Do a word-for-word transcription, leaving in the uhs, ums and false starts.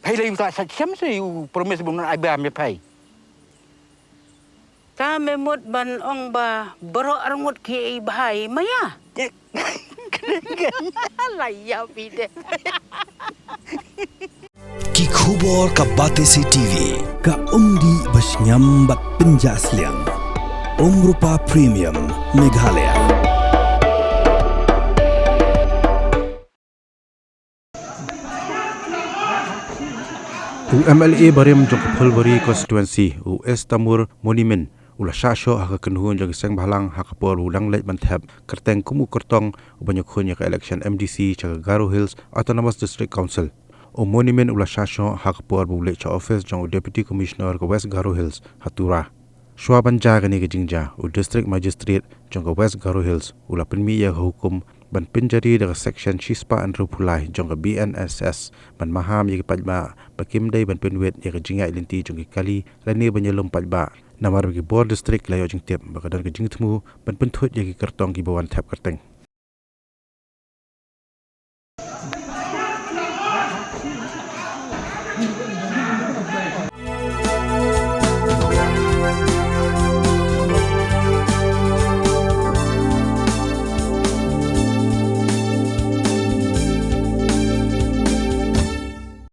Phai lei u ta sa chem se u promise bun ai ba me phai. Ta me mut ban ong ba baroh arngut ki ei bhai maya. La ya bi de. Ki khubor ka Batesi T V, ka umdih ba shngiam bad pynjah sliang. Umrupa Premium Meghalaya. U M L A barim jong ka Phulbari constituency, u S Tamur Monimin, u la shah shoh ha ka kynhun jong ki seng bhalang ha ka por u dang leit ban thep kyrteng kum u kyrtong u ban ïakhun ïa ka election M D C sha ka Garo Hills Autonomous District Council. U Monimin u la shah shoh ha ka por u leit sha office jong u Deputy Commissioner ka West Garo Hills ha Tura. Shuwa ban jia kane ka jingjia, u District Magistrate jong ka West Garo Hills u la pynmih ïa ka hukum ban pynjari da ka section shispah hynriewphew lai jong ka B N S S ban maham ïa ki paidbah ba kim dei ban pynwit ïa ka jingïaid lynti jong ki kali lane ban ïalum paidbah. Namar ba ki bor district la ïoh jingtip ba ka don ka jingthmu ban pynthut ïa ki kyrtong kiba wan thep kyrteng.